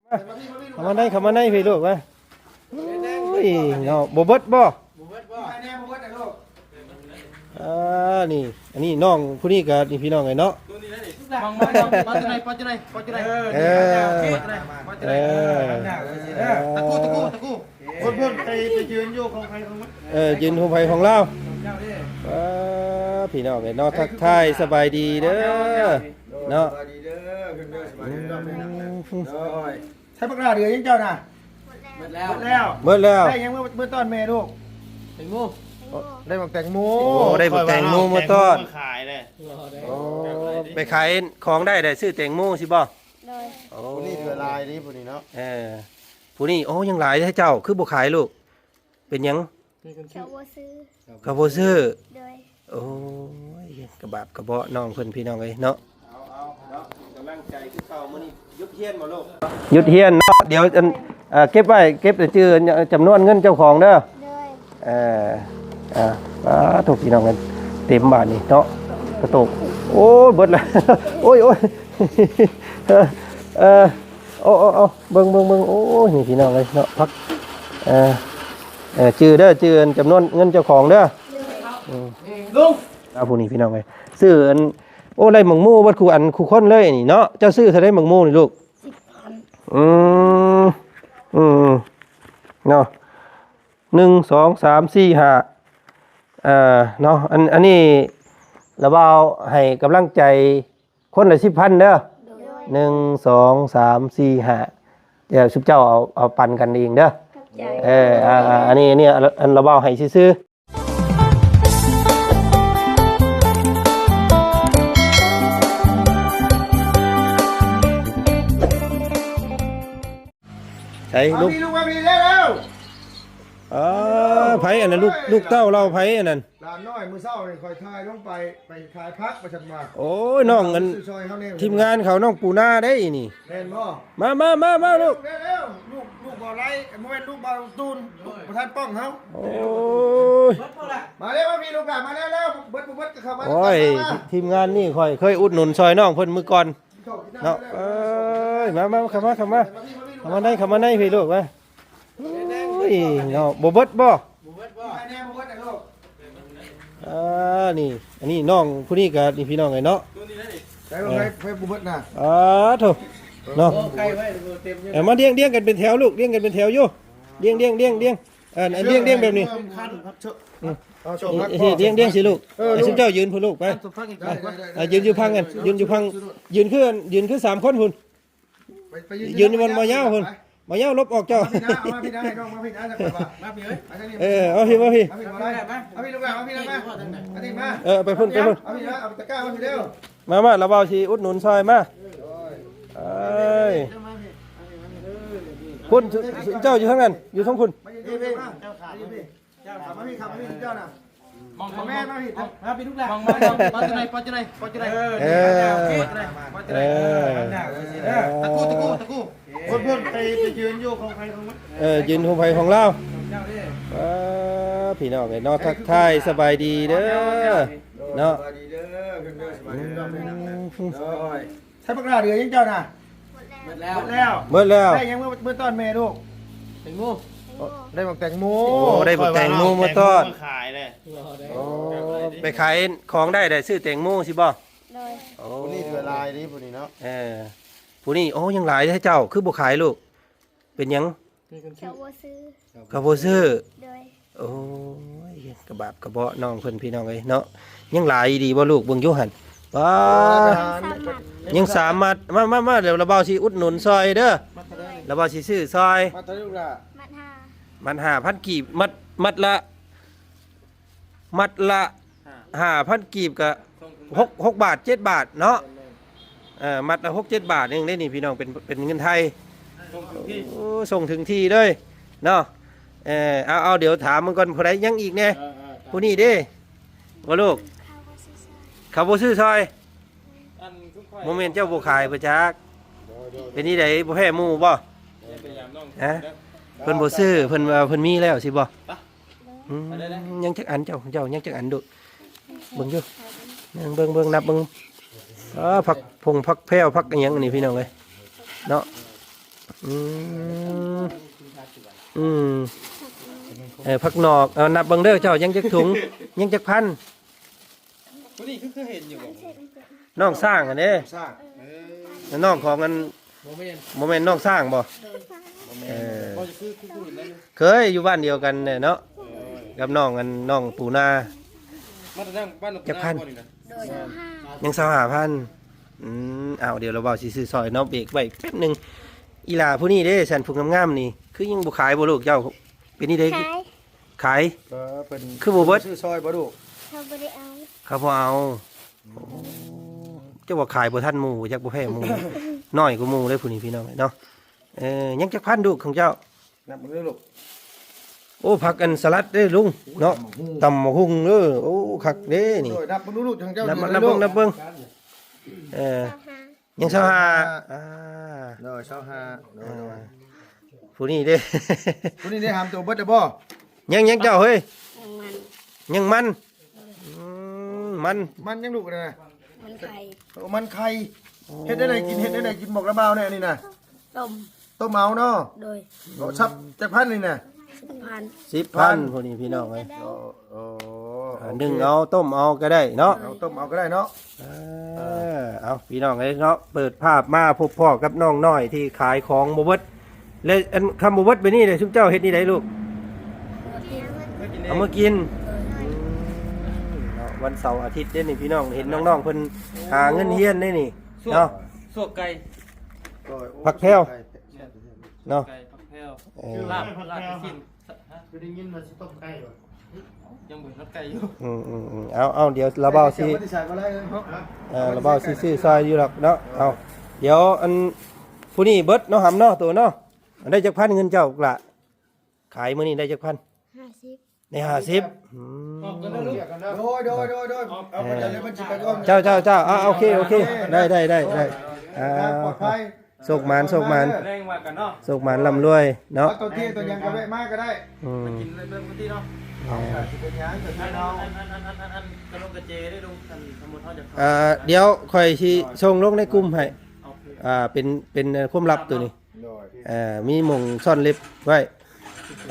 ເຂົ້າມາໃນ ເຂົ້າມາໃນພີ່ລູກມາ. ໂອ້ຍເນາະ ບໍ່ເບິດບໍ່? ບໍ່ເບິດບໍ່? ອ່າ ນີ້ ອັນນີ້ນ້ອງຜູ້ນີ້ກໍນີ້ພີ່ນ້ອງເອີຍເນາະ. ມາ ມາ ມາ ມາຈັ່ງໃດ ມາຈັ່ງໃດ ມາຈັ່ງໃດ ເອີ ເອີ ຕະກູ ຕະກູ ຕະກູ ຄົນເພິ່ນໄປ ໄປຢືນຢູ່ຂອງໃຜຂອງມັນ ເອີ ຢືນຂອງໃຜຂອງລາວ. ອ່າ ພີ່ນ້ອງເອີຍເນາະ ທັກທາຍສະບາຍດີເດີເນາະ. ສະບາຍດີເດີ ເພິ່ນເດີ ສະບາຍດີເດີ. ໂດຍ ໃຊ້ບັກຫຼ້າເດືອນຍັງເຈົ້ານະ? ໝົດແລ້ວ ໝົດແລ້ວ ໝົດແລ້ວ. ໄດ້ຫຍັງເມື່ອ ເມື່ອຕ້ອນແມ່ລູກ? ແຕງໂມ ໂອ້ ໄດ້ບັກແຕງໂມ. ໂອ້ ໄດ້ບັກແຕງໂມມາຕ້ອນ ມາຂາຍເດ້. ໂອ້ ໄປຂາຍຂອງໄດ້ ໄດ້ຊື້ແຕງໂມຊິບໍ່? ໂດຍ. ໂອ້ ຜູ້ນີ້ເຫຼືອຫຼາຍເດ້ຜູ້ນີ້ເນາະ. ເອີ ຜູ້ນີ້ ໂອ້ ຍັງຫຼາຍເດ້ເຈົ້າ ຄືບໍ່ຂາຍລູກ? ເປັນຫຍັງ? ເຂົາບໍ່ຊື້. ເຂົາບໍ່ຊື້. ໂດຍ. ໂອ້ຍ ກະບາບກະເບາະນ້ອງເພິ່ນພີ່ນ້ອງເອີຍເນາະ. ເອົາ ເອົາເນາະ ກຳລັງໃຈຄືເກົ່າ. ມື້ນີ້ຢຸດຮຽນບໍ່ລູກ? ຢຸດຮຽນເນາະ. ດຽວອັນ ເອີ ເກັບໄວ້ ເກັບແຕ່ຈື່ຈຳນວນເງິນເຈົ້າຂອງເດີ. ໂດຍ. ເອີ ເອີ ສາທຸ ພີ່ນ້ອງເອີຍ ເຕັມບາດນີ້ເນາະ ກະໂຕກ. ໂອ້ຍ ເບິດລະ ໂອ້ຍ ໂອ້ຍ ເອີ ເອີ ໂອ້ ໂອ້ ໂອ້ ເບິ່ງ ເບິ່ງ ເບິ່ງ. ໂອ້ຍ ນີ້ພີ່ນ້ອງເອີຍເນາະ ຜັກ ເອີ ເອີ ຈື່ເດີ ຈື່ອັນຈຳນວນເງິນເຈົ້າຂອງເດີ. ອືມ ລຸງ ເອົາຜູ້ນີ້ພີ່ນ້ອງເອີຍ ຊື້ອັນ ໂອ້ ໄດ້ໝາກໂມເບິດຄູ່ອັນຄູ່ຄົນເລີຍນີ້ເນາະ. ເຈົ້າຊື້ເທົ່າໃດໝາກໂມນີ້ລູກ? ສິບພັນ. ອືມ ອືມ ເນາະ ໜຶ່ງ ສອງ ສາມ ສີ່ ຫ້າ ເອີ ເນາະ. ອັນ ອັນນີ້ລະບ່າວໃຫ້ກຳລັງໃຈ ຄົນລະສິບພັນເດີ. ໂດຍ. ໜຶ່ງ ສອງ ສາມ ສີ່ ຫ້າ ດຽວຊຸມເຈົ້າເອົາ ເອົາປັນກັນເອງເດີ. ຂອບໃຈ. ເອີ ອ່າ ອ່າ ອັນນີ້ ອັນນີ້ ອັນ ອັນລະບ່າວໃຫ້ຊື່ໆ. ໃສ ເອົາລູກ ພີ່ລູກມາພີ່ແລ້ວ. ເອີ ໃຜອັນນັ້ນ ລູກ ລູກເຕົ້າລາວໃຜອັນນັ້ນ? ຫຼານນ້ອຍ ມື້ເຊົ້ານີ້ຂ້ອຍຖ່າຍລົງໄປ ໄປຂາຍຜັກວ່າຊັ້ນວ່າ. ໂອ້ຍ ນ້ອງອັນ ຊື້ຊ່ອຍເຮົາແດ່ ທີມງານເຂົາ ນ້ອງປູນາເດ້ນີ້. ແມ່ນບໍ່? ມາ ມາ ມາ ມາລູກ. ເຮັດແລ້ວ ລູກ ລູກບໍ່ໄຫຼ ບໍ່ແມ່ນລູກບ່າວຕູນ ລູກປະທານປ້ອງເຮົາ. ໂອ້ຍ ມາແລ້ວ ມາພີ່ລູກຫຼານ ມາແລ້ວ ເບິດບໍ່ເບິດກໍເຂົ້າມາ. ໂອ້ຍ ທີມງານນີ້ຂ້ອຍເຄີຍອຸດໜູນຊ່ອຍນ້ອງເພິ່ນມື້ກ່ອນ ເນາະ. ເອີຍ ມາ ມາ ເຂົ້າມາ ເຂົ້າມາ ເຂົ້າມາໃນ ເຂົ້າມາໃນພີ່ລູກມາ. ໂອ້ຍເນາະ ບໍ່ເບິດບໍ່? ບໍ່ເບິດບໍ່? ອ່າ ນີ້ ອັນນີ້ນ້ອງຜູ້ນີ້ກໍນີ້ພີ່ນ້ອງເອີຍເນາະ. ໃສ່ ເອີ ໃສ່ ໃສ່ບໍ່ເບິດນະ. ອ່າ ໂທ້ ເນາະ. ໂອ້ ໄກ່ໄວ້ເຕັມຢູ່. ເອີ ມາລຽງ ລຽງກັນເປັນແຖວລູກ ລຽງກັນເປັນແຖວຢູ່ ລຽງ ລຽງ ລຽງ ລຽງ ເອີ ລຽງ ລຽງແບບນີ້. ອືມ ເອົາ ເຮັດ ເຮັດລຽງ ລຽງຊິລູກ. ເອີ ໃຫ້ຊຸມເຈົ້າຢືນພຸ້ນລູກ ໄປ ໄປ ອ່າ ຢືນຢູ່ພັງກັນ ຢືນຢູ່ພັງ ຢືນຄື ຢືນຄືສາມຄົນພຸ້ນ. ໄປ ໄປຢືນ ຢືນຢູ່ບ່ອນໝໍຍາວພຸ້ນ ໝໍຍາວຫຼົບອອກເຈົ້າ. ມາພີ່ນະ ເອົາມາພີ່ນະ ໃຫ້ນ້ອງມາພີ່ນະ ຈັກກ່ອນວ່າ ມາພີ່ເອີຍ ເອີ ເອົາພີ່ ມາພີ່ ມາພີ່ ເອົາພີ່ ມາພີ່ລູກຫຼານ ມາພີ່ນະ ມາ ມາພີ່ ເອົາພີ່ນະ ມາ ມາ ມາ ເອີ ໄປພຸ້ນ ໄປພຸ້ນ ເອົາພີ່ນະ ເອົາຕະກ້າມາພີ່ເດີ. ມາ ມາ ລະບ່າວຊິອຸດໜູນຊ່ອຍມາ. ເອີຍ ພຸ້ນ ເຈົ້າຢູ່ທາງນັ້ນ ຢູ່ທາງພຸ້ນ. ມາຢູ່ພີ້ ມາຢູ່ພີ້ ເຈົ້າ ເຂົ້າມາພີ້ ເຂົ້າມາພີ້ ເຈົ້ານະ ມອງ ມອງ ມອງ ມາພີ້ ມາພີ້ ມາພີ້ລູກຫຼານ ມອງ ມາ ມາ ມາ ມາ ມາ ເອີ ມາ ເອີ ຕະກູ ຕະກູ ຕະກູ ຄົນເພິ່ນໄປ ໄປຢືນຢູ່ຂອງໃຜຂອງມັນ ເອີ ຢືນຂອງໃຜຂອງລາວ. ເອີ ພີ່ນ້ອງເອີຍເນາະ ທັກທາຍສະບາຍດີເດີເນາະ. ສະບາຍດີເດີ ເພິ່ນເດີ ສະບາຍດີເດີ. ໂອ້ຍ ໃຊ້ບັກຫຼ້າເດືອນຍັງເຈົ້ານະ? ໝົດແລ້ວ ໝົດແລ້ວ ໝົດແລ້ວ. ໄດ້ຫຍັງເມື່ອ ເມື່ອຕ້ອນແມ່ລູກ? ແຕງໂມ ໂອ້ ໄດ້ບັກແຕງໂມ. ໂອ້ ໄດ້ບັກແຕງໂມມາຕ້ອນ ມາຂາຍເດ້. ໂອ້ ໄປຂາຍຂອງໄດ້ ໄດ້ຊື້ແຕງໂມຊິບໍ່? ໂດຍ. ໂອ້ ຜູ້ນີ້ເຫຼືອຫຼາຍເດ້ຜູ້ນີ້ເນາະ. ເອີ ຜູ້ນີ້ ໂອ້ ຍັງຫຼາຍເດ້ເຈົ້າ ຄືບໍ່ຂາຍລູກ? ເປັນຫຍັງ? ເຂົາບໍ່ຊື້ ເຂົາບໍ່ຊື້. ໂດຍ. ໂອ້ຍ ກະບາບກະເບາະນ້ອງເພິ່ນພີ່ນ້ອງເອີຍເນາະ. ຍັງຫຼາຍອີ່ຫຼີບໍ່ລູກ ເບິ່ງຢູ່ຫັ້ນ ປ້າ ຍັງສາມມັດ ຍັງສາມມັດ. ມາ ມາ ມາ ດຽວລະບ່າວຊິອຸດໜູນຊ່ອຍເດີ ລະບ່າວຊິຊື້ຊ່ອຍ. ມັດເທົ່າໃດລູກຫຼ້າ? ມັດຫ້າ ມັດຫ້າພັນກີບ ມັດ ມັດລະ ມັດລະຫ້າພັນກີບ ກະຫົກ ຫົກບາດ ເຈັດບາດເນາະ. ແມ່ນໆ ເອີ ມັດລະຫົກເຈັດບາດເອງເດ້ນີ້ພີ່ນ້ອງ ເປັນ ເປັນເງິນໄທ. ສົ່ງເຖິງທີ່ ໂອ້ ສົ່ງເຖິງທີ່ເລີຍເນາະ. ເອີ ເອົາ ເອົາ ດຽວຖາມມັນກ່ອນ ຜູ້ໃດຍັງອີກແດ່? ເອີ ເອີ ຜູ້ນີ້ເດ້ ບໍ່ລູກ? ເຂົາບໍ່ຊື້ຊ່ອຍ. ບໍ່ແມ່ນເຈົ້າບໍ່ຂາຍບໍ່ຈັກ. ໂດຍ ໂດຍ ເປັນຈັ່ງໃດ ບໍ່ແພ້ໝູ່ບໍ່? ຮະ ເພິ່ນບໍ່ຊື້ ເພິ່ນວ່າເພິ່ນມີແລ້ວຊິບໍ່? ອືມ ຍັງຈັກອັນເຈົ້າ ເຈົ້າຍັງຈັກອັນດຸ? ເບິ່ງຢູ່ ເບິ່ງ ເບິ່ງ ນັບເບິ່ງ. ອໍ ຜັກຜົງ ຜັກແພ້ວ ຜັກອີ່ຫຍັງອັນນີ້ພີ່ນ້ອງເອີຍເນາະ. ອືມ ອືມ ເອີ ຜັກໜອກ ເອົາ ນັບເບິ່ງເດີ ເຈົ້າຍັງຈັກຖົງ ຍັງຈັກພັນ? ຜູ້ນີ້ຄື ຄືເຫັນຢູ່ບໍ່? ນ້ອງຊ້າງຫັ້ນເດ້ ຊ້າງ ເອີ ນ້ອງຂອງອັນ ບໍ່ແມ່ນ ບໍ່ແມ່ນນ້ອງຊ້າງບໍ່? ໂດຍ ບໍ່ແມ່ນ ເອີ ບໍ່ຄື ຄື ຄືເຫັນນັ້ນ ເຄີຍຢູ່ບ້ານດຽວກັນແຫຼະເນາະ ເອີ ກັບນ້ອງອັນ ນ້ອງປູນາ ມາແຕ່ທາງບ້ານ ຈັກພັນ? ໂດຍ ຍັງຊາວຫ້າພັນ ອືມ ເອົາ ດຽວລາວເວົ້າຊິຊື້ຊອຍເນາະ ເບຣກໄວ້ແປັບໜຶ່ງ. ອີ່ຫຼ້າຜູ້ນີ້ເດ້ ຊັ້ນຜູ້ງາມໆນີ້ ຄືຍັງບໍ່ຂາຍບໍ່ລູກເຈົ້າ? ເປັນນີ້ເດ້ ຂາຍ ຂາຍ ເອີ ເພິ່ນ ຄືບໍ່ເບິດ ຊື້ຊອຍບໍ່ລູກ? ເຂົາບໍ່ໄດ້ເອົາ ເຂົາບໍ່ເອົາ ໂອ້ ເຈົ້າວ່າຂາຍບໍ່ທັນໝູ່ ຈັກບໍ່ແພ້ໝູ່ ນ້ອຍກວ່າໝູ່ເດ້ຜູ້ນີ້ ພີ່ນ້ອງເອີຍເນາະ. ເອີ ຍັງຈັກພັນລູກຂອງເຈົ້າ? ນັບເບິ່ງເດີລູກ ໂອ້ ຜັກອັນສະລັດເດ້ລຸງເນາະ ໂອ້ ຕຳບັກຫຸ່ງ ຕຳບັກຫຸ່ງເດີ ໂອ້ ຄັກເດ້ນີ້ ໂດຍ ນັບເບິ່ງດູລູກ ທາງເຈົ້າ ນັບມາ ນັບເບິ່ງ ນັບເບິ່ງ ເອີ ຊາວຫ້າ ຍັງຊາວຫ້າ ຊາວຫ້າ ອ່າ ໂດຍ ຊາວຫ້າ ໂດຍ ອ່າ ໂດຍ ຜູ້ນີ້ເດ້ ຜູ້ນີ້ໄດ້ຫາມໂຕເບິດແລ້ວບໍ່? ຍັງ ຍັງເຈົ້າເຮີ້ຍ ຍັງມັນ ຍັງມັນ ອືມ ມັນ ມັນຫຍັງລູກນັ້ນນະ? ມັນໄຂ່ ໂອ້ ມັນໄຂ່ ໂອ້ ເຮັດແນວໃດກິນ ເຮັດແນວໃດກິນ ບອກລະບ່າວແດ່ອັນນີ້ນະ ຕົ້ມ ຕົ້ມເອົາເນາະ ໂດຍ ໂອ້ ສັບຈັກພັນນີ້ນະ? ສິບພັນ ສິບພັນ ໂອ້ ຜູ້ນີ້ພີ່ນ້ອງເອີຍ ໂອ້ ໂອ້ ອ່າ ໂອເຄ ໜຶ້ງເອົາ ຕົ້ມເອົາກໍໄດ້ເນາະ ເອົາ ຕົ້ມເອົາກໍໄດ້ເນາະ ເອີ ເອົາ ພີ່ນ້ອງເອີຍເນາະ ເປີດພາບມາພົບພໍ້ກັບນ້ອງນ້ອຍທີ່ຂາຍຂອງບໍ່ເບິດ ແລະ ອັນ ຄຳບໍ່ເບິດແບບນີ້ແຫຼະ ຊຸມເຈົ້າເຮັດແນວໃດລູກ? ເອົາມາກິນ ເອີ ເນາະ ວັນເສົາອາທິດເດ້ນີ້ ພີ່ນ້ອງ ເຫັນນ້ອງໆເພິ່ນຫາເງິນຮຽນເດ້ນີ້ ເນາະ ສວກໄກ່ ໂດຍ ໂອ້ ຜັກແພ້ວ ສວກໄກ່ ເນາະ ສວກໄກ່ ຜັກແພ້ວ ເອີ ລາບ ລາບຊີ້ນ ຄືໄດ້ຍິນວ່າຊິຕົ້ມໄກ່ບໍ່? ຍັງບໍ່ເຫັນຮອດໄກ່ຢູ່ ອືມໆໆ ເອົາໆ ດຽວລາວບ່າວຊິ ເອີ ລາວບ່າວຊິຊື້ຊອຍຢູ່ດອກເນາະ ເອົາ ດຽວອັນ ຜູ້ນີ້ເບິດເນາະ ຫຳເນາະ ໂຕເນາະ ໄດ້ຈັກພັນເງິນເຈົ້າລະ? ຂາຍມື້ນີ້ໄດ້ຈັກພັນ? ຫ້າສິບ ໄດ້ຫ້າສິບ ອືມ ໂດຍ ໂດຍ ໂດຍ ໂດຍ ເອົາໄປເລີຍ ມັນຊິໄປກ່ອນ ເຈົ້າ ເຈົ້າ ເຈົ້າ ອ່າ ໂອເຄ ໂອເຄ ໄດ້ ໄດ້ ໄດ້ ໄດ້ ອ່າ ປອດໄພ ໂຊກໝານ ໂຊກໝານ ແລງວ່າກັນເນາະ ໂຊກໝານ ລ່ຳລວຍເນາະ ເອົາຕົວທີ່ຕົວຫຍັງກໍແວະມາກໍໄດ້ ອືມ ໄປກິນເລີຍເບິ່ງປະຕິເນາະ ເອີ ຊິເປັນຫຍັງກໍຄືເຮົາ ອັນ ອັນ ອັນ ອັນ ອັນ ອັນ ອັນ ກະລົງກະເຈເດ້ລຸງ ຄັນສົມມຸດເຮົາຈະ ອ່າ ດຽວຂ້ອຍຊິສົ່ງລົງໃນກຸ່ມໃຫ້ ໂອເຄ ອ່າ ເປັນ ເປັນຄວາມລັບໂຕນີ້ ໂດຍ ເອີ ມີໝ່ອງຊ່ອນເລັບໄວ້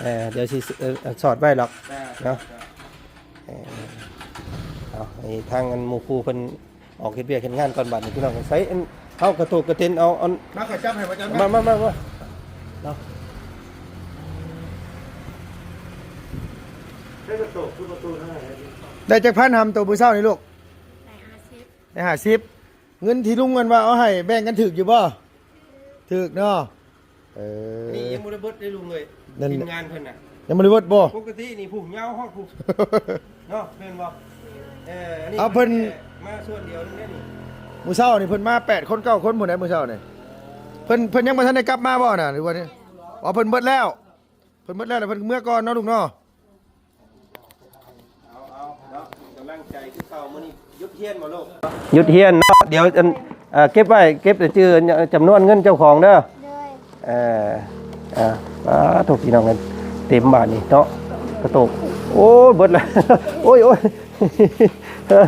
ເອີ ດຽວຊິ ເອີ ສອດໄວ້ດອກ ເນາະ ເອີ ເອົາ ໃຫ້ທາງອັນໝູ່ຄູ່ເພິ່ນອອກເຮັດວຽກເຮັດງານກ່ອນ ບາດນີ້ພີ່ນ້ອງ ໃສ່ອັນ ເອົາກະໂຕກກະເຕັນ ເອົາ ເອົາ ມາ ຂ້ອຍຈັບໃຫ້ ມາ ມາ ມາ ມາ ເນາະ ໄດ້ຈັກພັນຫຳໂຕມື້ເຊົ້ານີ້ລູກ? ໄດ້ຫ້າສິບ ໄດ້ຫ້າສິບ ເງິນທີ່ລຸງອັນວ່າເອົາໃຫ້ແບ່ງກັນຖືກຢູ່ບໍ່? ຖືກເນາະ ເອີ ອັນນີ້ຍັງບໍ່ໄດ້ເບິດເດ້ລຸງເອີຍ ທີມງານເພິ່ນນະ ຍັງບໍ່ໄດ້ເບິດບໍ່? ປົກກະຕິນີ້ຜູ້ຍາວຮອດຜູ້ ເນາະ ແມ່ນບໍ່? ເອີ ອັນນີ້ ເອົາເພິ່ນ ມາສ່ວນດຽວໜຶ່ງເດ້ນີ້ ມື້ເຊົ້ານີ້ເພິ່ນມາແປດຄົນເກົ້າຄົນພຸ້ນໃດ ມື້ເຊົ້ານີ້ ເພິ່ນ ເພິ່ນຍັງບໍ່ທັນໄດ້ກັບມາບໍ່ນະ ຫຼືວ່າ ອໍ ເພິ່ນເບິດແລ້ວ ເພິ່ນເບິດແລ້ວ ແລ້ວເພິ່ນເມືອກ່ອນເນາະ ລຸງເນາະ. ເອົາ ເອົາ ເນາະ ກຳລັງໃຈຄືເກົ່າ ມື້ນີ້ຢຸດຮຽນບໍ່ລູກ? ຢຸດຮຽນເນາະ ດຽວອັນ ເອີ ເກັບໄວ້ ເກັບແຕ່ຈື່ຈຳນວນເງິນເຈົ້າຂອງເດີ ໂດຍ ເອີ ເອີ ປາໂທ ພີ່ນ້ອງເອີຍ ເຕັມບາດນີ້ເນາະ ກະໂຕກ ໂອ້ຍ ເບິດແລ້ວ ໂອ້ຍ ໂອ້ຍ ເອີ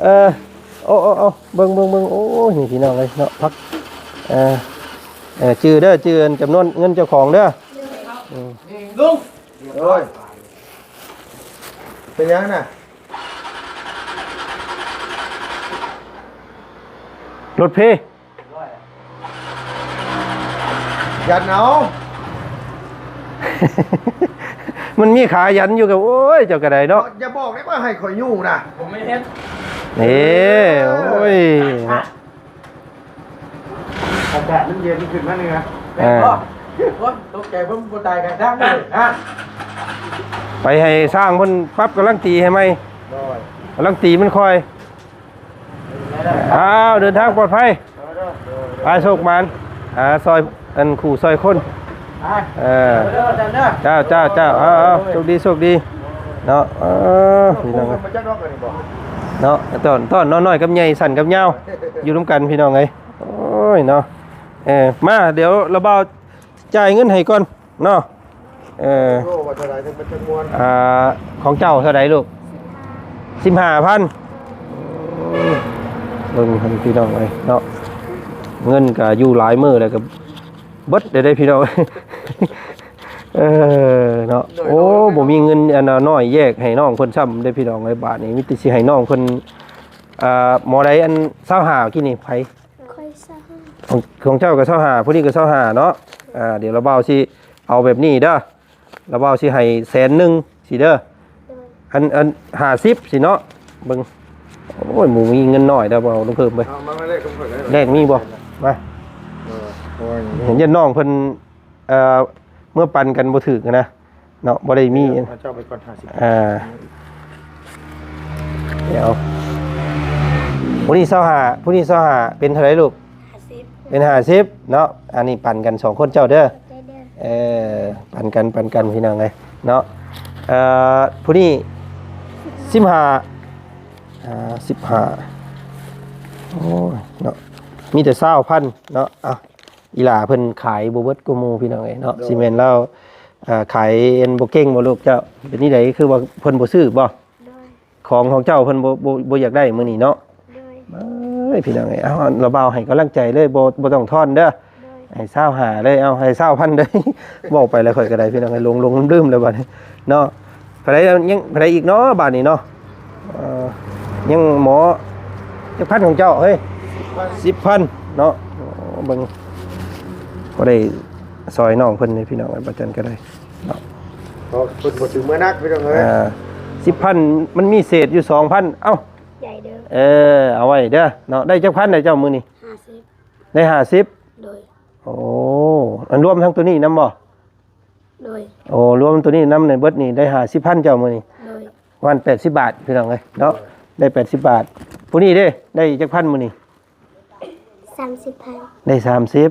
ເອີ ໂອ້ ໂອ້ ເບິ່ງ ເບິ່ງ ເບິ່ງ ໂອ້ຍ ນີ້ພີ່ນ້ອງເອີຍເນາະ ພັກ ເອີ ເອີ ຈື່ເດີ ຈື່ອັນຈຳນວນເງິນເຈົ້າຂອງເດີ ອືມ ລຸງ ໂອ້ຍ ເປັນຫຍັງນະ? ລົດເພ ຢັນເອົາ ມັນມີຂາຢັນຢູ່ກະ ໂອ້ຍ ເຈົ້າກະໄດ້ເນາະ ຢ່າບອກເດ້ວ່າໃຫ້ຂ້ອຍຍູ້ນະ ບໍ່ແມ່ນ ເອີ ໂອ້ຍ ອາກາດມັນເຢັນຂຶ້ນມາເໜືອ ເອີ ໂອ້ຍ ຕົກໃຈເພິ່ນບໍ່ຕາຍກະຊ່າງເລີຍ ອ່ະ ໄປໃຫ້ຊ່າງເພິ່ນປັບກຳລັງຕີໃຫ້ໃໝ່ ໂດຍ ກຳລັງຕີມັນຄ່ອຍ ອ້າວ ເດີນທາງປອດໄພ ໂດຍ ໂດຍ ໄປ ໂຊກໝານ ຫາຊ່ອຍອັນຄູ່ຊ່ອຍຄົນ ໄປ ເອີ ໂດຍ ໂດຍ ເຈົ້າ ເຈົ້າ ເຈົ້າ ເອົາ ເອົາ ໂຊກດີ ໂຊກດີ ເນາະ ເອີ ພີ່ນ້ອງເອີຍ ເນາະ ຕອນ ຕອນນ້ອຍໆກັບໃຫຍ່ ສັ້ນກັບຍາວ ຢູ່ນຳກັນ ພີ່ນ້ອງເອີຍ ໂອ້ຍ ເນາະ ເອີ ມາ ດຽວລາວບ່າວຈ່າຍເງິນໃຫ້ກ່ອນເນາະ ເອີ ໂອ້ ວ່າເທົ່າໃດ ເຖິງເປັນຈຳນວນ ອ່າ ຂອງເຈົ້າເທົ່າໃດລູກ? ສິບຫ້າພັນ ເບິ່ງຫັ້ນ ພີ່ນ້ອງເອີຍເນາະ ເງິນກະຢູ່ຫຼາຍມື້ແລ້ວກະ ເບິດເດ້ພີ່ນ້ອງ. ເອີເນາະ ໂອ້ ບໍ່ມີເງິນອັນນ້ອຍແຍກໃຫ້ນ້ອງເພິ່ນຊ້ຳເດ້ພີ່ນ້ອງເອີຍ. ບາດນີ້ມີແຕ່ຊິໃຫ້ນ້ອງເພິ່ນ ອ່າ ໝໍໃດອັນຊາວຫ້າກີ້ນີ້ໃຜ? ຂ້ອຍຊາວຫ້າ ຂອງ ຂອງເຈົ້າກໍຊາວຫ້າ ຜູ້ນີ້ກໍຊາວຫ້າເນາະ. ອ່າ ດຽວລະບ່າວຊິເອົາແບບນີ້ເດີ ລະບ່າວຊິໃຫ້ແສນໜຶ່ງຊີ້ເດີ. ໂດຍ ອັນ ອັນຫ້າສິບຊີ້ເນາະ. ເບິ່ງ ໂອ້ຍ ໝູມີເງິນໜ້ອຍເດີ ບໍ່ເອົາລົງເພີ່ມເວີຍ. ເອົາມາ ມາແລກກັບຂ້ອຍໄດ້ ແລກມີບໍ່? ມາ ເອີ ເພາະວ່າ ເຫັນຍາດນ້ອງເພິ່ນ ເອີ ເມື່ອປັນກັນບໍ່ຖືກນະ ເນາະ ບໍ່ໄດ້ມີ ເອົາເຈົ້າໄປກ່ອນ ຫ້າສິບ. ອ່າ ດຽວ ຜູ້ນີ້ຊາວຫ້າ ຜູ້ນີ້ຊາວຫ້າ ເປັນເທົ່າໃດລູກ? ຫ້າສິບ ເປັນຫ້າສິບເນາະ. ອັນນີ້ປັນກັນສອງຄົນເຈົ້າເດີ ເອີ ປັນກັນ ປັນກັນພີ່ນ້ອງເອີຍເນາະ. ເອີ ຜູ້ນີ້ສິບຫ້າ ອ່າ ສິບຫ້າ ໂອ້ຍເນາະ ມີແຕ່ຊາວພັນເນາະ. ເອົາ ອີຫຼ້າເພິ່ນຂາຍບໍ່ເບິດກວ່າໝູ່ພີ່ນ້ອງເອີຍເນາະ. ໂດຍ ຊິແມ່ນລາວ ອ່າ ຂາຍອັນບໍ່ເກັ່ງບໍ່ລູກເຈົ້າ? ເປັນນີ້ໃດ ຄືວ່າເພິ່ນບໍ່ຊື້ບໍ່? ໂດຍ ຂອງຂອງເຈົ້າເພິ່ນບໍ່ ບໍ່ ບໍ່ຢາກໄດ້ມື້ນີ້ເນາະ. ໂດຍ ເອີຍ ພີ່ນ້ອງເອີຍ ເອົາ ລະບ່າວໃຫ້ກຳລັງໃຈເລີຍ ບໍ່ ບໍ່ຕ້ອງທອນເດີ. ໂດຍ ໃຫ້ຊາວຫ້າເລີຍ ເອົາ ໃຫ້ຊາວພັນເລີຍ. ເວົ້າໄປແລ້ວຂ້ອຍກໍໄດ້ພີ່ນ້ອງເອີຍ ຫຼົງໆລືມໆແລ້ວບັດນີ້ເນາະ. ຜູ້ໃດ ຍັງຜູ້ໃດອີກເນາະບາດນີ້ເນາະ? ເອີ ຍັງໝໍຈັກພັນຂອງເຈົ້າເຮີ້ຍ? ສິບພັນເນາະ. ໂອ້ ເບິ່ງ ພໍໄດ້ຊ່ອຍນ້ອງເພິ່ນນີ້ພີ່ນ້ອງເອີຍ ປະຈັນກໍໄດ້ເນາະ. ເພິ່ນບໍ່ຖືເມືອໜັກພີ່ນ້ອງເອີຍ. ອ່າ ສິບພັນ ມັນມີເສດຢູ່ສອງພັນ. ເອົ້າ ໃຫຍ່ເດີ ເອີ ເອົາໄວ້ເດີເນາະ. ໄດ້ຈັກພັນໄດ໋ເຈົ້າມື້ນີ້? ຫ້າສິບ ໄດ້ຫ້າສິບ. ໂດຍ ໂອ້ ອັນລວມທັງໂຕນີ້ນຳບໍ່? ໂດຍ ໂອ້ ລວມໂຕນີ້ນຳໃນເບິດນີ້ໄດ້ຫ້າສິບພັນເຈົ້າມື້ນີ້. ໂດຍ ປະມານແປດສິບບາດພີ່ນ້ອງເອີຍເນາະ. ໂດຍ ໄດ້ແປດສິບບາດ. ຜູ້ນີ້ເດ້ ໄດ້ຈັກພັນມື້ນີ້? ສາມສິບພັນ ໄດ້ສາມສິບ.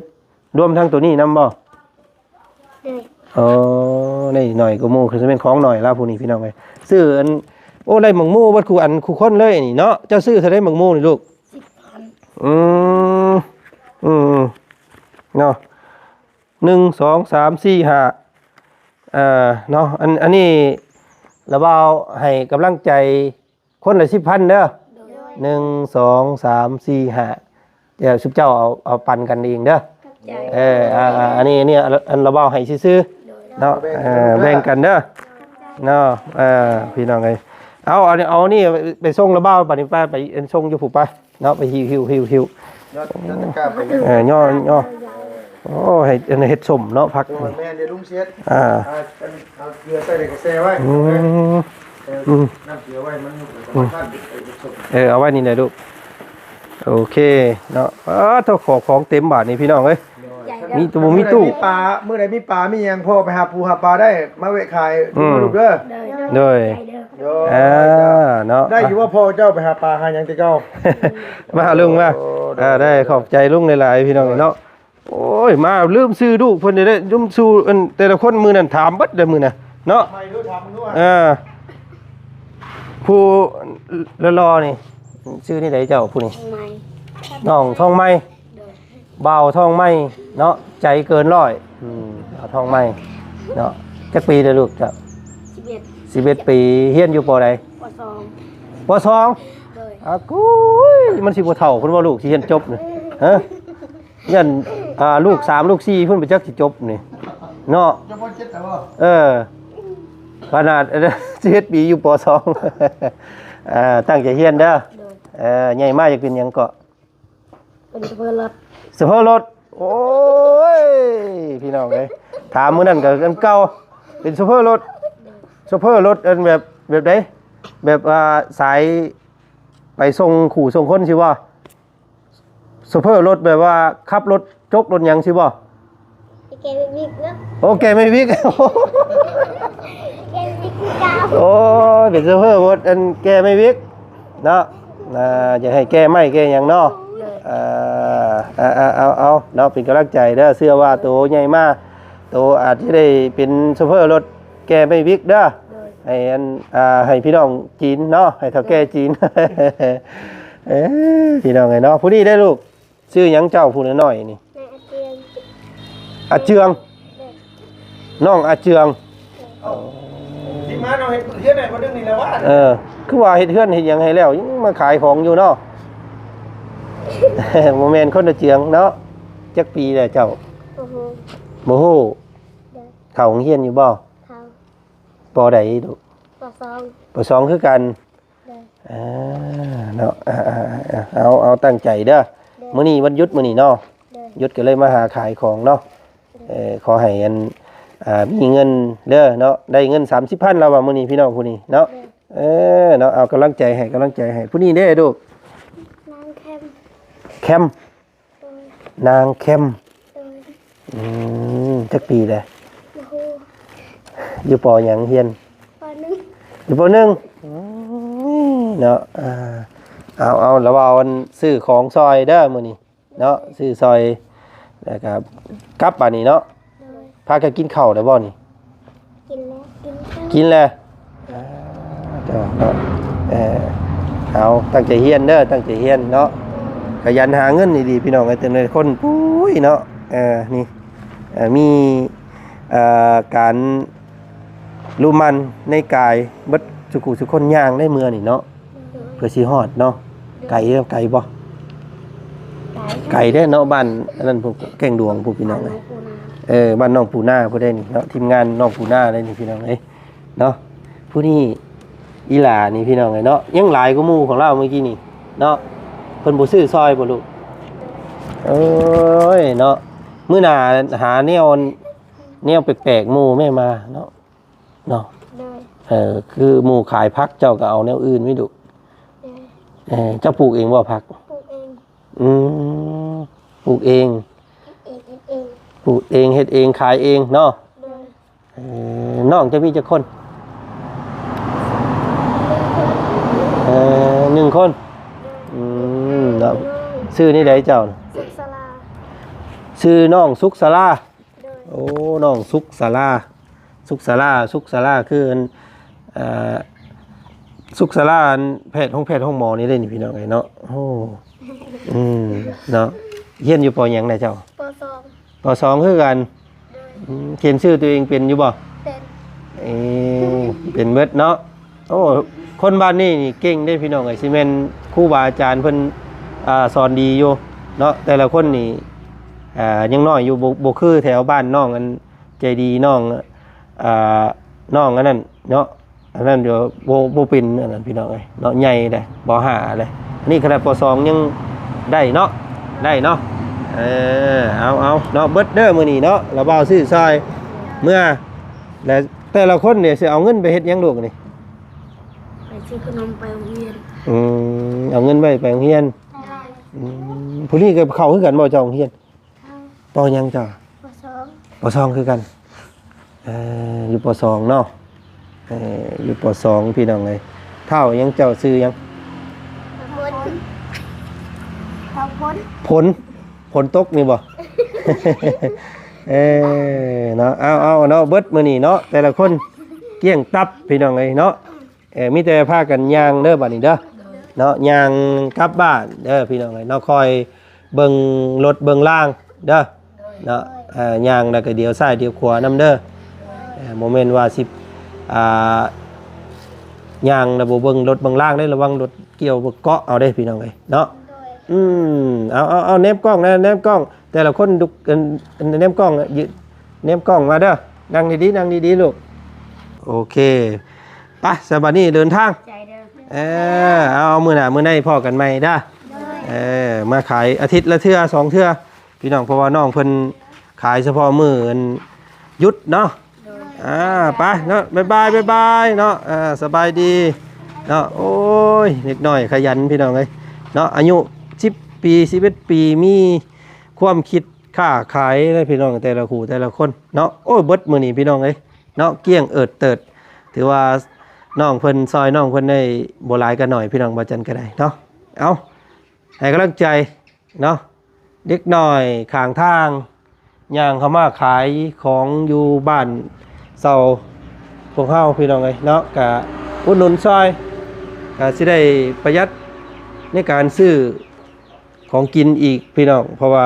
ລວມທັງໂຕນີ້ນຳບໍ່? ໂດຍ ໂອ້ ໄດ້ໜ້ອຍກວ່າໝູ່ ຄືຊິແມ່ນຂອງໜ້ອຍລາວຜູ້ນີ້ພີ່ນ້ອງເອີຍ. ຊື້ອັນ ໂອ້ ໄດ້ໝາກໂມເບິດຄູ່ອັນຄູ່ຄົນເລີຍນີ້ເນາະ. ເຈົ້າຊື້ເທົ່າໃດໝາກໂມນີ້ລູກ? ສິບພັນ. ອືມ ອືມ ເນາະ ໜຶ່ງ ສອງ ສາມ ສີ່ ຫ້າ ເອີ ເນາະ. ອັນ ອັນນີ້ລະບ່າວໃຫ້ກຳລັງໃຈຄົນລະສິບພັນເດີ. ໂດຍ ໜຶ່ງ ສອງ ສາມ ສີ່ ຫ້າ ດຽວຊຸມເຈົ້າເອົາ ເອົາປັນກັນເອງເດີ. ຂອບໃຈ ເອີ ອ່າ ອັນນີ້ ອັນນີ້ ອັນລະບ່າວໃຫ້ຊື່ໆເນາະ. ເອີ ແບ່ງກັນເດີເນາະ. ເອີ ພີ່ນ້ອງເອີຍ ເອົາ ອັນນີ້ ເອົານີ້ໄປສົ່ງລະບ່າວ ບັດນີ້ໄປ ໄປສົ່ງຢູ່ພຸ້ນໄປ ເນາະ ໄປຫິ້ວໆໆໆ ຍອດ ຍອດຕະກ້າໄປ ເອີ ຍໍໆ ໂອ້ ໃຫ້ອັນເຮັດສົ້ມເນາະ ຜັກ ແມ່ນເດ້ລຸງເຊດ ອ່າ ເອົາເກືອໃສ່ໃນກະແສໄວ້ ອືມ ເອີ ອືມ ນ້ຳເກືອໄວ້ມັນ ອືມ ເອີ ເອົາໄວ້ນີ້ແຫຼະລູກ ໂອເຄເນາະ. ອ້າ ໂທ້ ຂອງເຕັມບາດນີ້ພີ່ນ້ອງເອີຍ ມີຕູ້ມີຕູ້ ມີປາ ມື້ໃດມີປາມີຫຍັງ ພໍ່ໄປຫາປູຫາປາໄດ້ ມາແວະຂາຍ ອືມ ລູກເດີ ໂດຍ ໂດຍ ເອີ ເນາະ ໄດ້ຢູ່ວ່າພໍ່ເຈົ້າໄປຫາປາຫາຫຍັງແຕ່ເກົ່າ ມາລຸງມາ ໂອ້ ເອີ ໄດ້ ຂອບໃຈລຸງຫຼາຍໆ ພີ່ນ້ອງເນາະ. ໂອ້ຍ ມາລືມຊື່ລູກເພິ່ນເດ້ ລືມຊື່ ອັນ ແຕ່ລະຄົນມື້ນັ້ນຖາມເບິດເດ້ມື້ນັ້ນເນາະ ເອີ ຜູ້ຫຼໍ່ໆນີ້ ຊື່ນີ້ໃດເຈົ້າຜູ້ນີ້? ທອງໃໝ່ ນ້ອງທອງໃໝ່ ໂດຍ ບ່າວທອງໃໝ່ເນາະ ໃຈເກີນຮ້ອຍ ອືມ ບ່າວທອງໃໝ່ເນາະ. ຈັກປີແລ້ວລູກເຈົ້າ? ສິບເອັດ ສິບເອັດປີ. ຮຽນຢູ່ ປໍ ໃດ? ປໍ ສອງ ປໍ ສອງ ໂດຍ. ອາ ກຸ້ຍ ມັນຊິບໍ່ເຖົ້າເພິ່ນບໍ່ລູກ ຊິຮຽນຈົບນີ້ ຮະ? ຢ້ານ ອ່າ ລູກສາມ ລູກສີ່ ເພິ່ນບໍ່ຈັກຊິຈົບນີ້ເນາະ ຈະບໍ່ເຈັດແລ້ວບໍ່? ເອີ ຂະໜາດ ສິບເອັດປີ ຢູ່ ປໍ ສອງ ອ່າ ຕັ້ງໃຈຮຽນເດີ ໂດຍ. ເອີ ໃຫຍ່ມາຢາກເປັນຫຍັງເກາະ? ເປັນໂຊເຟີລົດ ໂຊເຟີລົດ. ໂອ້ຍ ພີ່ນ້ອງເອີຍ ຖາມມື້ນັ້ນກໍອັນເກົ່າ ເປັນໂຊເຟີລົດ ໂຊເຟີລົດ ອັນແບບ ແບບໃດ? ແບບວ່າສາຍໄປສົ່ງຄູ່ສົ່ງຄົນຊີ້ບໍ່? ໂຊເຟີລົດແບບວ່າຂັບລົດຈົກລົດຫຍັງຊີ້ບໍ່? ແກ່ແມ່ວິກເນາະ ໂອ້ ແກ່ແມ່ວິກ ແກ່ແມ່ວິກຄືເກົ່າ ໂອ້ຍ ເປັນໂຊເຟີລົດ ອັນ ແກ່ແມ່ວິກເນາະ ອ່າ ຢາກໃຫ້ແກ່ໄມ້ແກ່ຫຍັງເນາະ ໂດຍ ເອີ ເອົາ ເອົາ ເອົາ ເອົາເນາະ ເປັນກຳລັງໃຈເດີ ເຊື່ອວ່າໂຕໃຫຍ່ມາ ໂຕອາດຈະໄດ້ເປັນໂຊເຟີລົດແກ່ໄມ້ວິກເດີ ໂດຍ ໃຫ້ອັນ ອ່າ ໃຫ້ພີ່ນ້ອງຈີນເນາະ ໃຫ້ເຖົ້າແກ່ຈີນ ເອີ ພີ່ນ້ອງເອີຍເນາະ. ຜູ້ນີ້ເດ້ລູກ ຊື່ຫຍັງເຈົ້າຜູ້ນ້ອຍໆນີ້? ນາຍອາເຈືອງ ອາເຈືອງ ໂດຍ ນ້ອງອາເຈືອງ ເອົ້າ ທີ່ມາເນາະ ເຮັດເຮືອນໃຫ້ບໍ່ດຶງນີ້ແຫຼະວ່າ ເອີ ຄືວ່າເຮັດເຮືອນເຮັດຫຍັງໃຫ້ແລ້ວ ຍັງມາຂາຍຂອງຢູ່ເນາະ ບໍ່ແມ່ນຄົນອາເຈືອງເນາະ. ຈັກປີແລ້ວເຈົ້າ? ປ.ຫົກ ບໍ່ຮູ້. ເຂົ້າໂຮງຮຽນຢູ່ບໍ່? ເຂົ້າ. ປໍໃດລູກ? ປໍສອງ. ປໍສອງຄືກັນ. ເອີ ເນາະ ເອົາ ເອົາ ເອົາ ຕັ້ງໃຈເດີ. ມື້ນີ້ວັນຢຸດມື້ນີ້ເນາະ. ຢຸດກໍເລີຍມາຫາຂາຍຂອງເນາະ. ເອີ ຂໍໃຫ້ອັນ ອ່າ ມີເງິນເດີເນາະ. ໄດ້ເງິນສາມສິບພັນແລ້ວວ່າມື້ນີ້ ພີ່ນ້ອງຜູ້ນີ້ເນາະ. ເອີ ເນາະ ເອົາກຳລັງໃຈໃຫ້ ກຳລັງໃຈໃຫ້. ຜູ້ນີ້ເດ້ລູກ? ນາງແຄມ. ແຄມ. ໂດຍ. ນາງແຄມ. ໂດຍ. ອືມ ຈັກປີແລ້ວ? ບໍ່ຮູ້. ຢູ່ ປ.ຫຍັງຮຽນ? ປ.ໜຶ່ງ. ຢູ່ ປ.ໜຶ່ງ. ອືມ ເນາະ ອ່າ ເອົາ ເອົາ ລະວ່າອັນ ຊື້ຂອງຊ່ອຍເດີມື້ນີ້ເນາະ. ໂດຍ. ຊື້ຊ່ອຍ ແລ້ວກໍກັບບາດນີ້ເນາະ. ໂດຍ. ພາກັນກິນເຂົ້າແລ້ວບໍ່ນີ້? ກິນແລ້ວ ກິນແລ້ວ ກິນແລ້ວ. ອ່າ ເຈົ້າເນາະ ເອີ ເອົາ ຕັ້ງໃຈຮຽນເດີ ຕັ້ງໃຈຮຽນເນາະ. ຂະຫຍັນຫາເງິນດີໆ ພີ່ນ້ອງເອີຍ. ແຕ່ລະຄົນ ປຸ້ຍເນາະ ເອີ ນີ້ ເອີ ມີ ເອີ ການລຸໝັ່ນໃນກາຍ ເບິດສຸຜູ້ສຸຄົນ ຍ່າງໄດ້ເມືອນີ້ເນາະ. ໂດຍ. ເພື່ອຊິຮອດເນາະ. ໂດຍ. ໄກ ໄກບໍ່? ໄກ ໄກເດ້ເນາະ. ບ້ານອັນນັ້ນ ພວກແກ້ງດວງ ພວກ ພີ່ນ້ອງເອີຍ. ບ້ານໜອງປູນາ. ເອີ ບ້ານໜອງປູນາ ຜູ້ໃດນີ້ເນາະ. ທີມງານໜອງປູນາໄດ໋ນີ້ ພີ່ນ້ອງເອີຍເນາະ. ຜູ້ນີ້ ອີຫຼ້ານີ້ ພີ່ນ້ອງເອີຍເນາະ. ຍັງຫຼາຍກວ່າໝູ່ຂອງລາວມື້ກີ້ນີ້ເນາະ. ເພິ່ນບໍ່ຊື້ຊ່ອຍບໍ່ລູກ? ໂອ້ຍເນາະ. ມື້ໜ້າຫາແນວ ແນວແປກໆໝູ່ແມ່ມາເນາະ. ເນາະ. ໂດຍ. ເອີ ຄືໝູ່ຂາຍຜັກ ເຈົ້າກໍເອົາແນວອື່ນໄວ້ດຸ. ໂດຍ. ເອີ ເຈົ້າປູກເອງບໍ່ຜັກ? ປູກເອງ. ອືມ ປູກເອງ. ເຮັດເອງ ເຮັດເອງ. ປູກເອງ ເຮັດເອງ ຂາຍເອງເນາະ. ໂດຍ. ເອີ ນ້ອງເຈົ້າມີຈັກຄົນ? ເອີ ໜຶ່ງຄົນ. ໂດຍ. ອືມ ເນາະ. ຊື່ແນວໃດເຈົ້າ? ສຸກສາລາ. ຊື່ນ້ອງສຸກສາລາ. ໂດຍ. ໂອ້ ນ້ອງສຸກສາລາ ສຸກສາລາ ສຸກສາລາ ຄືອັນ ເອີ ສຸກສາລາ ອັນແພດ ໂຮງແພດໂຮງໝໍນີ້ເດ້ນີ້ ພີ່ນ້ອງເອີຍເນາະ. ໂອ້ ອືມ ເນາະ. ຮຽນຢູ່ ປ.ຫຍັງນະເຈົ້າ? ປ.ສອງ. ປ.ສອງ ຄືກັນ. ໂດຍ. ອືມ ຂຽນຊື່ຕົວເອງເປັນຢູ່ບໍ່? ເປັນ. ເອີ ເປັນເບິດເນາະ. ໂອ້ ຄົນບ້ານນີ້ນີ້ເກັ່ງເດ້ ພີ່ນ້ອງເອີຍ. ຊິແມ່ນຄູບາອາຈານເພິ່ນ ອ່າ ສອນດີຢູ່ເນາະ. ແຕ່ລະຄົນນີ້ ອ່າ ຍັງນ້ອຍຢູ່ ບໍ່ ບໍ່ຄືແຖວບ້ານນ້ອງອັນໃຈດີ ນ້ອງ ອ່າ ນ້ອງອັນນັ້ນເນາະ. ອັນນັ້ນຢູ່ ບໍ່ ບໍ່ເປັນອັນນັ້ນ ພີ່ນ້ອງເອີຍເນາະ. ໃຫຍ່ເດ້ ປໍຫ້າເດ້. ອັນນີ້ຂະໜາດ ປໍສອງ ຍັງໄດ້ເນາະ ໄດ້ເນາະ. ເອີ ເອົາ ເອົາເນາະ ເບິດເດີມື້ນີ້ເນາະ. ລະບ່າວຊື້ຊ່ອຍເມືອ ແລະ ແຕ່ລະຄົນນີ້ຊິເອົາເງິນໄປເຮັດຫຍັງລູກນີ້? ໄປຊື້ຂະໜົມໄປໂຮງຮຽນ. ອືມ ເອົາເງິນໄວ້ໄປໂຮງຮຽນ. ໂດຍ. ອືມ ຜູ້ນີ້ກໍເຂົ້າຄືກັນບໍ່ ເຈົ້າ ໂຮງຮຽນ? ເຂົ້າ. ປ.ຫຍັງເຈົ້າ? ປ.ສອງ. ປ.ສອງ ຄືກັນ. ເອີ ຢູ່ ປ.ສອງ ເນາະ. ເອີ ຢູ່ ປ.ສອງ ພີ່ນ້ອງເອີຍ. ທ້າວຫຍັງ ເຈົ້າຊື່ຫຍັງ? ຝົນ. ທ້າວຝົນ. ຝົນ. ຝົນຕົກນີ້ບໍ່? ເອີ ເນາະ. ເອົາ ເອົາເນາະ ເບິດມື້ນີ້ເນາະ ແຕ່ລະຄົນກ້ຽງຕັບ ພີ່ນ້ອງເອີຍເນາະ. ເອີ ມີແຕ່ພາກັນຍ່າງເດີບາດນີ້ເດີ ເນາະ. ຍ່າງກັບບ້ານເດີ ພີ່ນ້ອງເອີຍເນາະ. ຄອຍເບິ່ງລົດເບິ່ງລາງເດີ ເນາະ. ເອີ ຍ່າງແລ້ວກໍດຽວຊ້າຍດຽວຂວານຳເດີ. ເອີ ບໍ່ແມ່ນວ່າຊິ ອ່າ ຍ່າງແລ້ວບໍ່ເບິ່ງລົດເບິ່ງລາງເດ້ ລະວັງລົດກ່ຽວເກາະເອົາເດ້ ພີ່ນ້ອງເອີຍເນາະ. ອືມ ເອົາ ເອົາ ເອົາ ແນມກ້ອງນະ ແນມກ້ອງ. ແຕ່ລະຄົນດຸ ອັນ ອັນ ແນມກ້ອງ ຍື ແນມກ້ອງມາເດີ. ນັ່ງດີໆ ນັ່ງດີໆ ລູກ. ໂອເຄ ໄປ ສະບາດນີ້ເດີນທາງ. ເອີ ເອົາ ມື້ໜ້າມື້ໃນພໍ້ກັນໃໝ່ເດີ. ເອີ ມາຂາຍອາທິດລະເທື່ອສອງເທື່ອ ພີ່ນ້ອງ ເພາະວ່ານ້ອງເພິ່ນຂາຍສະເພາະມື້ອັນຢຸດເນາະ. ອ່າ ໄປເນາະ ບາຍບາຍ ບາຍບາຍເນາະ. ອ່າ ສະບາຍດີເນາະ. ໂອ້ຍ ເດັກນ້ອຍຂະຫຍັນ ພີ່ນ້ອງເອີຍເນາະ. ອາຍຸສິບປີ ສິບເອັດປີ ມີຄວາມຄິດ ຄ້າຂາຍເດ້ພີ່ນ້ອງ ແຕ່ລະຄູ່ແຕ່ລະຄົນເນາະ. ໂອ້ຍ ເບິດມື້ນີ້ພີ່ນ້ອງເອີຍເນາະ ກ້ຽງເອີດເຕີດ. ຖືວ່ານ້ອງເພິ່ນ ຊ່ອຍນ້ອງເພິ່ນໄດ້ບໍ່ຫຼາຍກໍໜ້ອຍ ພີ່ນ້ອງ ບ່າວຈັນກໍໄດ້ເນາະ. ເອົາ ໃຫ້ກຳລັງໃຈເນາະ ເດັກນ້ອຍຂ້າງທາງ ຍ່າງເຂົ້າມາຂາຍຂອງຢູ່ບ້ານເຊົ່າພວກເຮົາ ພີ່ນ້ອງເອີຍເນາະ. ກະອຸດໜູນຊ່ອຍ ກະຊິໄດ້ປະຢັດໃນການຊື້ ຂອງກິນອີກພີ່ນ້ອງ ເພາະວ່າ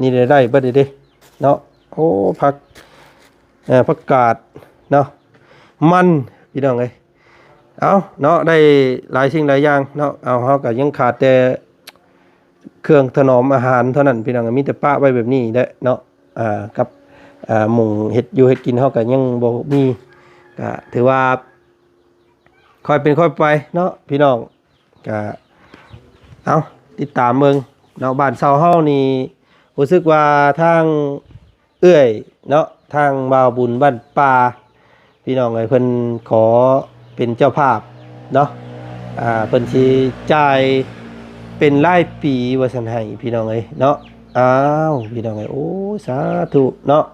ນີ້ໄດ້ ໄດ້ເບິດເດ້ເນາະ. ໂອ້ ຜັກ ເອີ ຜັກກາດເນາະ ມັນ ພີ່ນ້ອງເອີຍ. ເອົາເນາະ ໄດ້ຫຼາຍສິ່ງຫຼາຍຢ່າງເນາະ. ເອົາ ເຮົາກໍຍັງຂາດແຕ່ເຄື່ອງຖະໜອມອາຫານເທົ່ານັ້ນ ພີ່ນ້ອງ. ມີແຕ່ປະໄວ້ແບບນີ້ແຫຼະເນາະ. ອ່າ ກັບ ອ່າ ໝ່ອງເຮັດຢູ່ເຮັດກິນເຮົາກໍຍັງບໍ່ມີ ກໍຖືວ່າຄ່ອຍເປັນຄ່ອຍໄປເນາະພີ່ນ້ອງ. ກະ ເອົາ ຕິດຕາມເບິ່ງເນາະ. ບ້ານເຊົ່າເຮົານີ້ ຮູ້ສຶກວ່າທາງເອື້ອຍເນາະ ທາງບ່າວບຸນບ້ານປ່າ ພີ່ນ້ອງເອີຍ ເພິ່ນຂໍເປັນເຈົ້າພາບເນາະ ອ່າ ເພິ່ນຊິຈ່າຍເປັນລາຍປີວ່າຊັ້ນໃຫ້ ພີ່ນ້ອງເອີຍເນາະ. ອ້າວ ພີ່ນ້ອງເອີຍ ໂອ້ ສາທຸເນາະ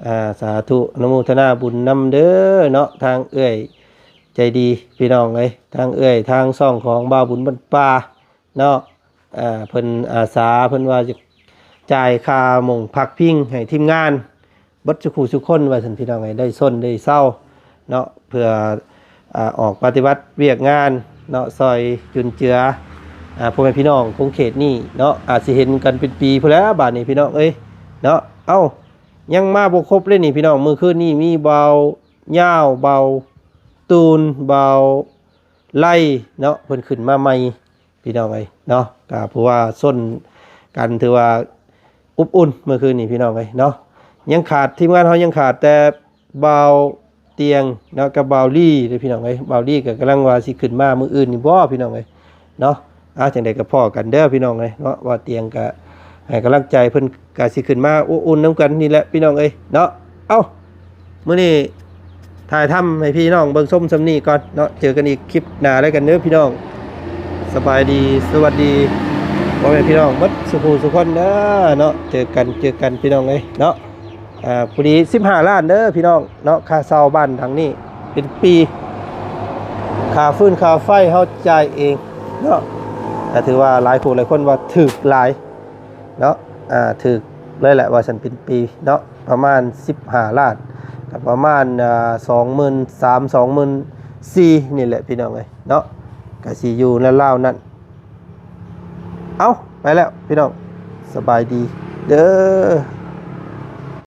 ອ່າ ສາທຸ ອະນຸໂມທະນາບຸນນຳເດີເນາະ ທາງເອື້ອຍ ໃຈດີພີ່ນ້ອງເອີຍ ທາງເອື້ອຍ ທາງຊ່ອງຂອງບ່າວບຸນບ້ານປ່າເນາະ ເອີ ເພິ່ນອາສາ ເພິ່ນວ່າຈະຈ່າຍຄ່າໝ່ອງພັກພິງໃຫ້ທີມງານເບິດສູ່ຄູ່ສູ່ຄົນວ່າຊັ້ນ ພີ່ນ້ອງເອີຍ ໄດ້ຊົນໄດ້ເຊົາເນາະ ເພື່ອ ອາ ອອກປະຕິບັດວຽກງານເນາະ ຊ່ອຍຈຸນເຈືອ ອາ ພໍ່ແມ່ພີ່ນ້ອງຂົງເຂດນີ້ເນາະ. ອາດຊິເຫັນກັນເປັນປີພຸ້ນແຫຼະບາດນີ້ ພີ່ນ້ອງເອີຍເນາະ. ເອົ້າ ຍັງມາບໍ່ຄົບເລີຍນີ້ ພີ່ນ້ອງ. ມື້ຄືນນີ້ມີບ່າວຍາວ ບ່າວຕູນ ບ່າວໄລເນາະ ເພິ່ນຂຶ້ນມາໃໝ່ ພີ່ນ້ອງເອີຍເນາະ. ກໍເພາະວ່າຊົນກັນ ຖືວ່າອົບອຸ່ນມື້ຄືນນີ້ ພີ່ນ້ອງເອີຍເນາະ. ຍັງຂາດ ທີມງານເຮົາຍັງຂາດແຕ່ບ່າວຕຽງເນາະ ກັບບ່າວລີເດ້ ພີ່ນ້ອງເອີຍ. ບ່າວລີກໍກຳລັງວ່າຊິຂຶ້ນມາມື້ອື່ນນີ້ບໍ່ ພີ່ນ້ອງເອີຍເນາະ. ອ່າ ຈັ່ງໃດກໍພໍ້ກັນເດີ ພີ່ນ້ອງເອີຍເນາະ. ບ່າວຕຽງກໍໃຫ້ກຳລັງໃຈ ເພິ່ນກໍຊິຂຶ້ນມາອົບອຸ່ນນຳກັນນີ້ແຫຼະ ພີ່ນ້ອງເອີຍເນາະ. ເອົ້າ ມື້ນີ້ຖ່າຍທຳໃຫ້ພີ່ນ້ອງເບິ່ງຊົມສ່ຳນີ້ກ່ອນເນາະ. ເຈີກັນອີກຄລິບໜ້າແລ້ວກັນເດີພີ່ນ້ອງ. ສະບາຍດີ ສະຫວັດດີ ພໍ່ແມ່ພີ່ນ້ອງເບິດສູ່ຜູ້ສູ່ຄົນເດີເນາະ. ເຈີກັນ ເຈີກັນ ພີ່ນ້ອງເອີຍເນາະ. ອ່າ ພໍດີສິບຫ້າລ້ານເດີພີ່ນ້ອງເນາະ ຄ່າເຊົ່າບ້ານຫຼັງນີ້ເປັນປີ. ຄ່າຟືນຄ່າໄຟເຮົາຈ່າຍເອງເນາະ. ກໍຖືວ່າຫຼາຍຜູ້ຫຼາຍຄົນວ່າຖືກຫຼາຍ ເນາະ ອ່າ ຖືກເລີຍແຫຼະວ່າຊັ້ນ ເປັນປີເນາະ. ປະມານສິບຫ້າລ້ານ ກໍປະມານ ອ່າ ສອງໝື່ນສາມ ສອງໝື່ນສີ່ນີ້ແຫຼະ ພີ່ນ້ອງເອີຍເນາະ. ກໍຊິຢູ່ລາວໆນັ້ນ. ເອົ້າ ໄປແລ້ວພີ່ນ້ອງ ສະບາຍດີເດີ.